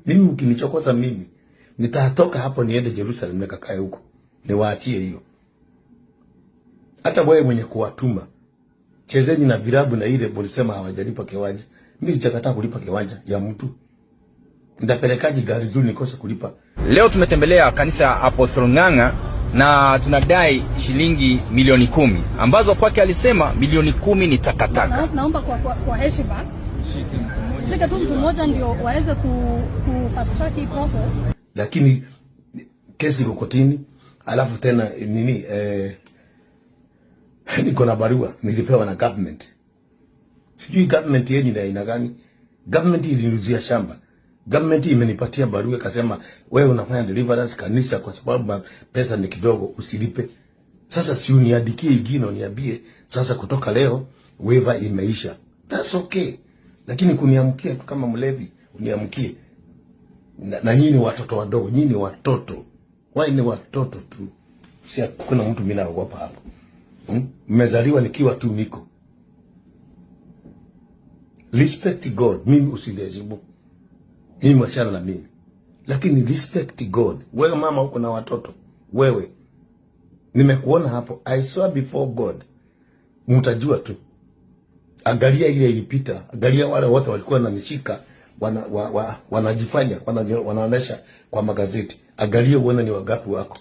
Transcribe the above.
Mimi ukinichokoza mimi, nitatoka hapo niende Jerusalem nikakae huko. Niwaachie hiyo. Hata wewe mwenye kuwatuma, chezeni na vilabu na ile mulisema hawajalipa kiwanja. Mimi sijakataa kulipa kiwanja ya mtu. Nitapelekaje gari zuri nikose kulipa? Leo tumetembelea kanisa ya Apostle Ng'ang'a na tunadai shilingi milioni 10 ambazo kwake alisema milioni 10 ni takataka. Naomba kwa heshima shike tu mtu mmoja ndio waweze ku fast track hii process. Lakini kesi iko kotini, alafu tena nini, niko na barua nilipewa na government. Sijui government yenyu ni aina gani. Government iliniuzia shamba. Government imenipatia barua ikasema, wewe unafanya deliverance kanisa, kwa sababu pesa ni kidogo usilipe. Sasa si uniandikie ingine uniambie sasa kutoka leo waiver imeisha. That's okay. Lakini kuniamkia tu kama mlevi uniamkie na nyinyi watoto wadogo, nyinyi watoto. Wai ni watoto tu. Si hakuna mtu mimi naogopa hapo. Mmezaliwa nikiwa tu niko. Respect God. Mimi usiniheshimu. Mimi wachana na mimi. Lakini respect God. Wewe mama uko na watoto. Wewe. Nimekuona hapo. I swear before God. Mtajua tu. Angalia ile ilipita. Angalia wale wote walikuwa wananishika wanajifanya wanaonesha kwa magazeti. Angalia uone ni wagapi wako.